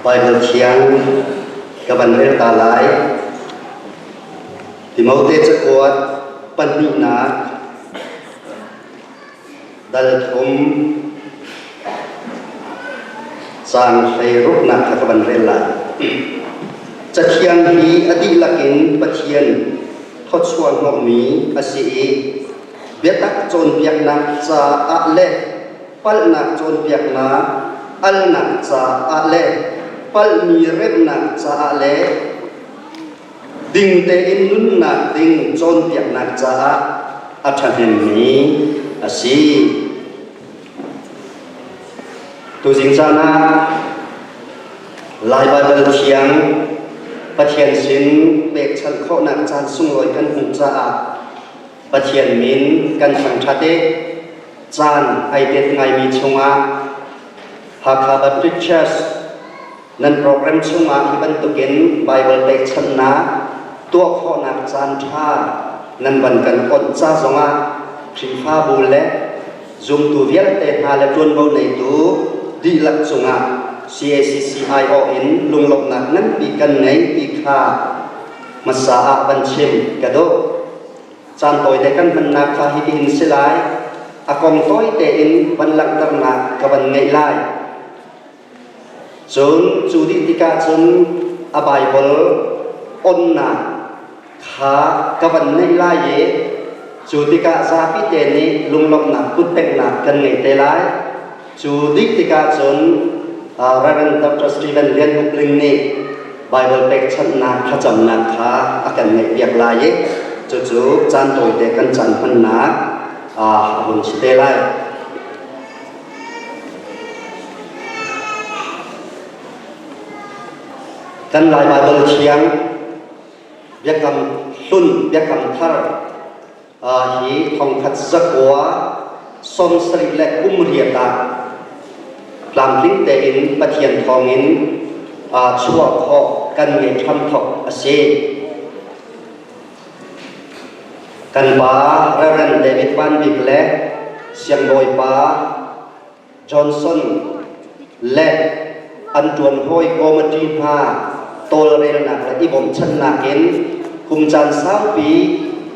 Baibal Thiang ka van rel ta lai. Timote cakuat pahnihnak dal thum caang hleiruknak kha ka van rel lai. Cathiang hi a dihlak in Pathian thawchuah hnawhmi a si i biatak cawnpiaknak caah le palhnak cawnpiaknak alnak caah le palhmi remhnak caah le ding tein nunnak ding cawnpiaknak caah a ṭhahnemmi a si. Tuzing caan ah Lai Baibal Thiang Pathian sin pekchanh khawhnak caan sunglawi kan hmuh caah Pathian min kan thangṭhat i caan ai tet ngaimi chungah Hakha Baptist Church nan program chungah hi bantukin Baibal pekchanhnak tuah khawhnak caan ṭha nan van kan onh ca zongah Khrihfabu le zumtu vialte hna le ṭuanvo neitu dihlak cungah CACC aiawh in lunglawmhnak nganpi kan ngei ti kha hmasa ah van chim ka duh. Caan tawite kan hmannak kha hitihin si lai. A kong tawi tein van langhternak ka van ngeih lai. Cun cu dih tikah cun a Baibal onnak kha ka van ngeih lai i cu tikah zapi te nih lunglawmhnak kutpeknak kan ngei te lai. Cu dih tikah cun Reverend Dr. Stephen Lian Uk Ling nih Baibal pekchanhnak thlacamnak kha a kan ngeihpiak lai i cucu caan tawite kan caan hmannak a hun si te lai. Kan Lai Baibal Thiang Biakam Hlun Biakam Thar hi thongkhat zakua 70 le kum riat ah tlamtling tein Pathian thawngin chuah khawh kan ngeih hramthok a si. Kan pa Reverend David Van Bik le Siangbawipa Johnson le an ṭuanhawi committee hna tawlrelnak le i bawmchannak in kum caan saupi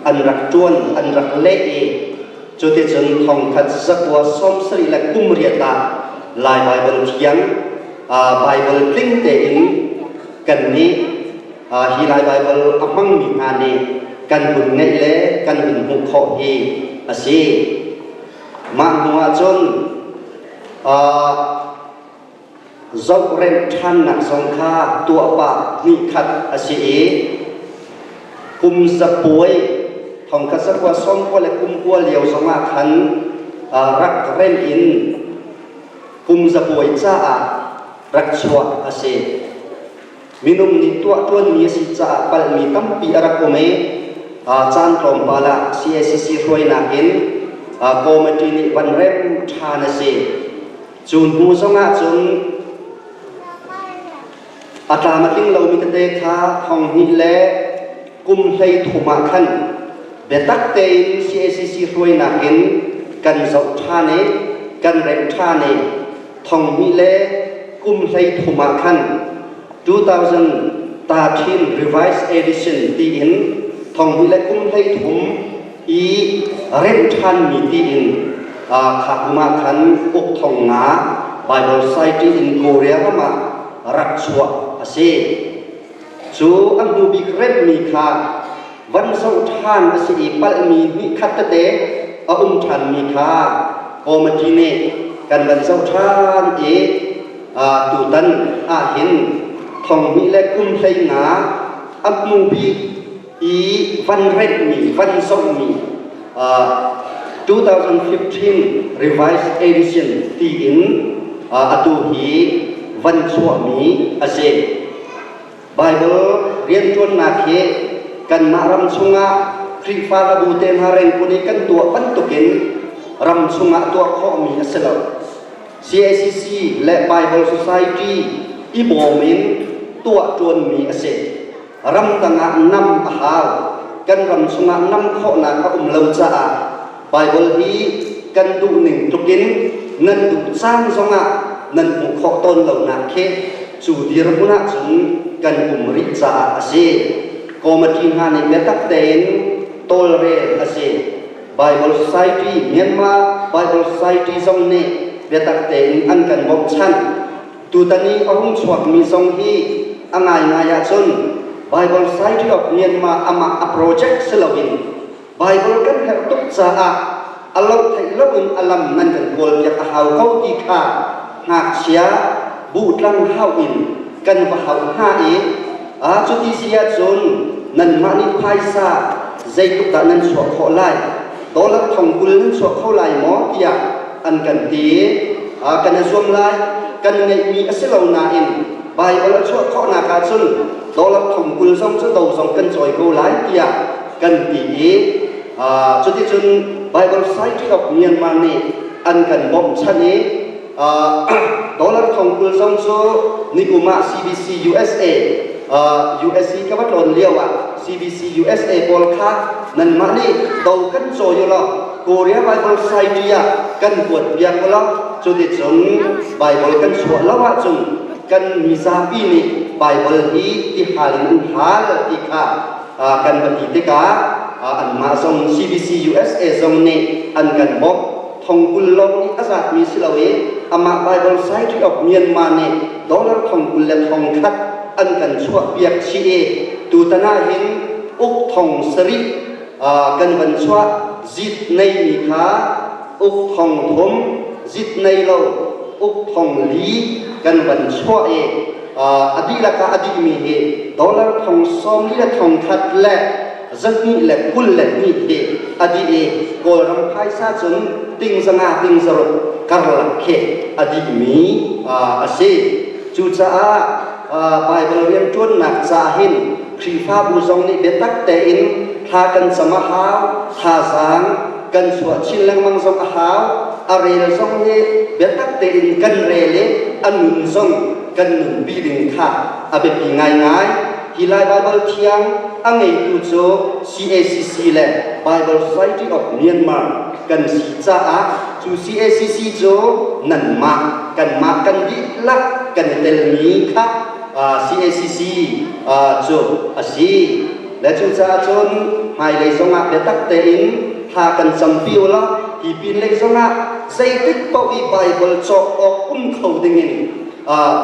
an rak ṭuan an rak leh i cuticun thongkhat zakua 70 le kum riat ah Lai Baibal Thiang Baibal tling tein kan nih hi Lai Baibal a hmangmi hna nih kan hun ngeih le kan hun hmuh khawh hi a si. Mah hnu ahcun zohremh ṭhannak zong kha tuah pah hnihkhat a si i kum zapuai thongkhat zakua sawmkua le kum kua lio zongah khan rak remh in kum zapuai caah rak chuah a si. Minung nih tuah ṭuanmi a si caah palhmi tampi a rak um i caan tlawmpal ah CACC hruainak in committee nih van rem ṭhan a si. Cu hnu zongah cun a tlam a tling lomi tete kha thong hnih le kum 13 ah khan biatak tein CACC hruainak in kan zoh ṭhan i kan remh ṭhan i thong hnih le kum 13 ah khan 2013 Revised Edition tiin thong hnih le kum 13 i remh ṭhanmi tiin kha kum ah khan uk thong nga Bible Society in Korea ram ah rak chuah a si. Cu a hnu bik remhmi kha van zoh ṭhan a si i palhmi hnih khat tete a um ṭhanmi kha committee nih kan van zoh ṭhan i tutan ahhin thong hnih le kum 15 a hnu bik i van remhmi van zohmi 2015 revised edition tiin atu hi van chuahmi a si. Baibal rianṭuannak hi kanmah ram chungah Khrihfa labu te hna rengkun i kan tuah bantukin ram chungah tuah khawhmi a si lo. CACC le Bible Society i bawm in tuah ṭuanmi a si. Ramdang ah nam a hau. Kan ram chungah nam khawhnak a um lo caah Bible hi kan duhning tlukin nan duh caan zongah nan hmuh khawh tawn lonak khi. Cu dirhmun ahcun kan um rih caah a si. Committee hna nih biatak tein tawlrel a si. Bible Society Myanmar Bible Society zong nih biatak tein an kan bawmhchanh. Tutan i a hung chuakmi zong hi a ngaingai ahcun Bible Society of Myanmar amah a project si loin Bible kan herh tuk caah a lo theih loin a lam nan kan kawlpiak a hau ko ti kha ngakchia buhtlang hau in kan va hauh hna i a cuti si ahcun nanmah nih phaisa zeitluk dah nan chuah khawh lai, dollar 20,000 nan chuah kho lai maw tiah an kan ti. Kan i zuam lai. Kan ngeihmi a si lo nain Baibal a chuah khawhnak ahcun dollar 20,000 zong cu do zong kan cawi ko lai tiah kan ti i cuticun Bible Society of Myanmar nih an kan bawmhchanh i dollar 20,000 zong cu nikum ah CBC USA USC ka va tlawn lio ah CBC USA pawl kha nanmah nih do kan cawi law Korea Bible Society ah kan kuat piak law, cuticun Bible kan chuah lo ahcun kan mizapi nih Bible hi ti hal in an hal ti kha kan va ti tikah anmah zong CBC USA zong nih an kan bawmh. 20,000 lawng nih a zatmi si lo i amah Bible Society of Myanmar nih dollar 21,000 an kan chuah piak chih i tutan ah hin uk 7,000 kan van chuah. Zit neimi kha uk 3,000, zit nei lo uk 4,000 kan van chuah i a dihlak ah a dihmi hi dollar 421,222 hi a dih i Kawlram phaisa cun ting 500 ting 600 karlak khi a dihmi a si. Cucaah Baibal rianṭuannak ca hin Khrihfabu zong nih biatak tein thla kan cam a hau, thazaang kan chuah chin lengmang zong a hau, a rel zong hi biatak tein kan rel i a nun zong kan nunpi ding kha a biapi ngaingai. Hi Lai Baibal Thiang a ngeitu cu CACC le Bible Society of Myanmar kan si caah cu CACC cu nanmah kanmah kan dihlak kan i telmi kha CACC cu a si. Le cucaah cun hmailei zongah biatak tein thla kan campi u law hi pinlei zongah zeitik paoh i Baibal cawk awk um kho dingin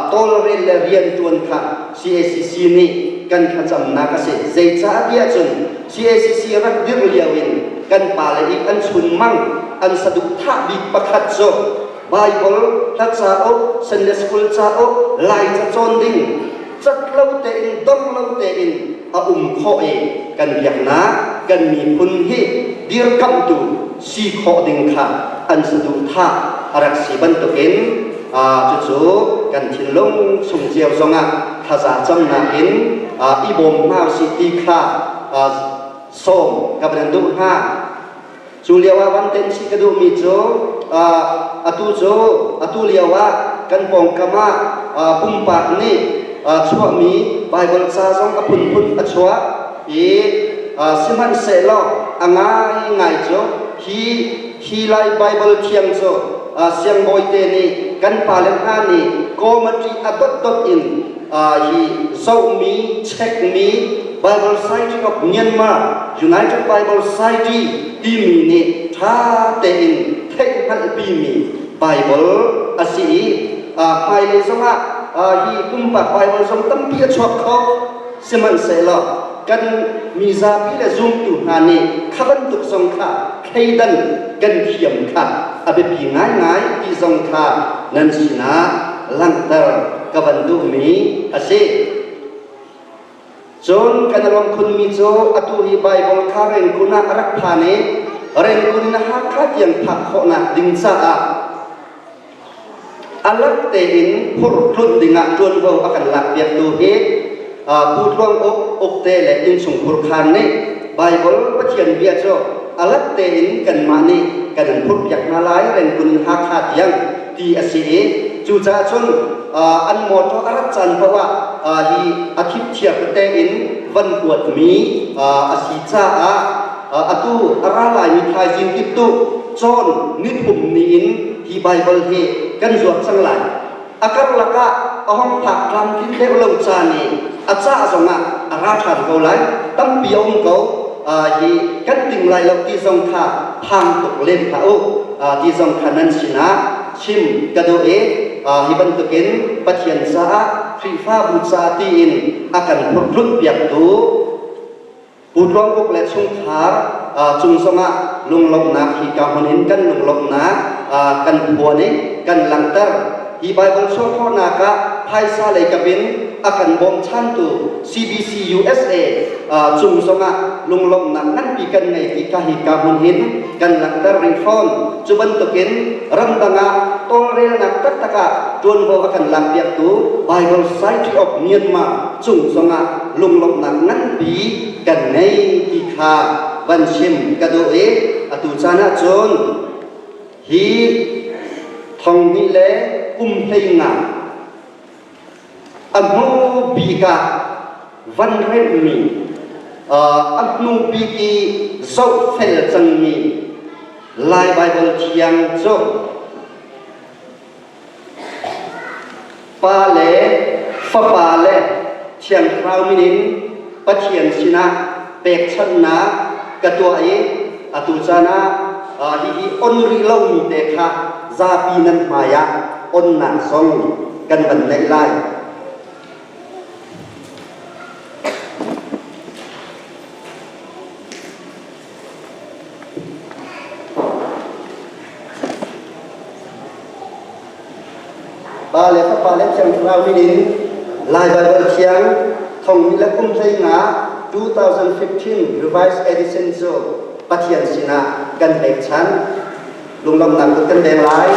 tawlrel le rianṭuan kha CACC nih kan thlacamnak a si. Zeicah tiah cun CACC rak dirh lio in kan pale i an chunmang an saduhthah bik pakhat cu Baibal, hla cauk, Sunday school cauk, Laica cawn ding cat lo tein dong lo tein a um khawh i kan biaknak, kan miphun hi dirkamhtu si khawh ding kha an saduhthah a rak si bantukin cucu kan thinlung chung cio zongah thlaza camnak in i bawm hna usih ti kha sawm ka van duh hna. Cu lio ah van ten chih ka duhmi cu atu cu atu lio ah kan pawngkam ah pumpak nih chuahmi Baibal ca zong a phunphun a chuah i sihmanhsehlaw a ngaingai cu hi hi Lai Baibal thiang cu siangbawite nih kan pale hna nih committee a dotdot in hi zohmi checkmi Bible Society of Myanmar, United Bible Society timi nih ṭha tein theihhngalhpimi Bible a si i hmailei zongah hi pumpak Bible zong tampi a chuak kho. Sihmanhsehlaw kan mizapi le zumtu hna nih kha bantuk zong kha thleidan kan thiam kha a biapi ngaingai ti zong kha nan sinah langhter ka van duhmi a si. Cun kan i lawm khunmi cu atu hi Baibal kha Rengkun ah a rak phan i Rengkun in Hakha tiang phak khawhnak ding caah a lak tein phurh tlunh dingah ṭuanvo a kan lakpiaktu hi Pu Tluang Uk Ukte le innchungkhur khaan nih Baibal Pathian bia cu a lak tein kanmah nih kan in phurhpiak hna lai Rengkun in Hakha tiang ti a si i cucaah cun an mawṭaw a rat caan paoh ah hi a thipthiar tete in van kuatmi a si caah atu a ra laimi thaizing kiptuh cawn nithum ni in hi Baibal hi kan zuar cang lai. A karlak ah a hong phak tlamtlin deuh lo caan i a cah zongah a ra ṭhan ko lai. Tampi a um ko. Hi kan ting lai lo ti zong kha phang tuk len hlah u ti zong kha nan sinah chim ka duh i hi bantukin Pathian caah Khrihfabu ca tiin a kan phurhtlunh piaktu Pu Tluang Uk le chungkhar cung zongah lunglawmhnak hi ka hmun in kan lunglawmhnak kan phuan i kan langhter. Hi Baibal chuah khawhnak ah phaisa lei kap in a kan bawmchantu CBC USA cung zongah lunglawmhnak nganpi kan ngei ti kha hi ka hmun hin kan langhter rih fawn. Cu bantukin ramdang ah tawlrelnak taktak ah ṭuanvo a kan lakpiaktu Bible Society of Myanmar cung zongah lunglawmhnak nganpi kan ngei ti kha van chim ka duh i atu caan ah cun hi thong hnih le kum 15 a hnu bik ah van remhmi a hnu bik i zohfel cangmi Lai Baibal Thiang cu Pa le Fapa le Thiang Thlarau min in Pathian sinah pekchanhnak ka tuah i atu caan ah hihi on rih lomi te kha zapi nan hmaiah onnak zong kan van neih lai. Pa le Fapa le Thiang Thlarau min in Lai Baibal Thiang thong le kum 15 2015 Revised Edition cu Pathian sinah kan pekchanh. Lunglawmhnak kut kan deng lai.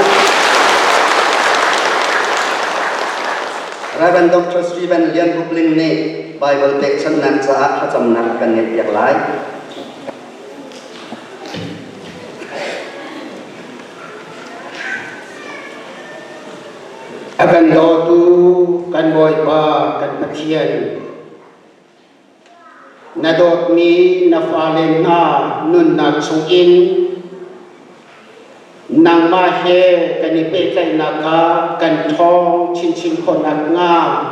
Reverend Dr. Stephen Lian Hup Ling nih Bible pekchanhnak caah thlacamnak kan ngeihpiak lai. A kan dawtu kan Bawipa kan Pathian na dawtmi na fale hna nunnak chungin nangmah he kan i pehtlaihnak ah kan ṭhawng chinchin khawh nakhnga.